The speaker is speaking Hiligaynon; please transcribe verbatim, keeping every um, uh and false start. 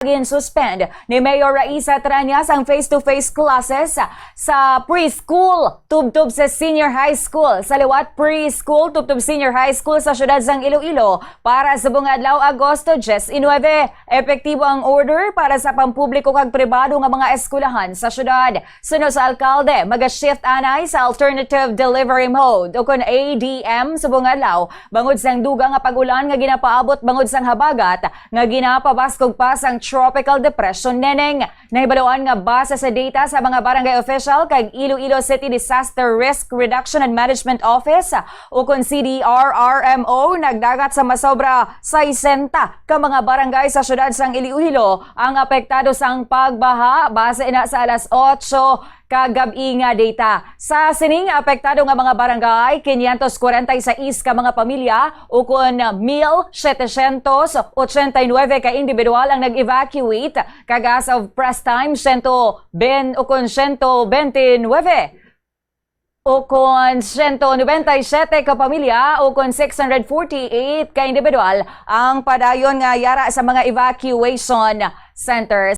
Ginsuspend ni Mayor Raisa Trañas ang face-to-face classes sa preschool tubtob sa senior high school. Sa liwat, preschool tubtob senior high school sa siyudad sang Iloilo para sa subong nga adlaw, Agosto diecinuebe. Epektibo ang order para sa pampubliko kag pribado nga mga eskwelahan sa siyudad. Suno sa alkalde, maga-shift anay sa alternative delivery mode o kon A D M subong adlaw bangod sang dugang nga pag-ulan nga ginapaabot bangod sang habagat nga ginapabaskog pa sang Tropical Depression Neneng. Nahibaluan nga base sa data sa mga barangay official kag Iloilo City Disaster Risk Reduction and Management Office o kon C D R R M O, nagdagat sa masobra sesenta ka mga barangay sa siyudad sang Iloilo ang apektado sang pagbaha base na sa alas otso kagab-i nga data. Sa sining apektado nga mga barangay, quinientos kwarenta y seis ka mga pamilya ukon mil setecientos ochenta y nuebe ka individual ang nag-evacuate, kag as of press time, siyento ben ukon siyento bente nuebe ukon siyento nobenta y siyete ka pamilya ukon six hundred forty-eight ka individual ang padayon nga yara sa mga evacuation centers.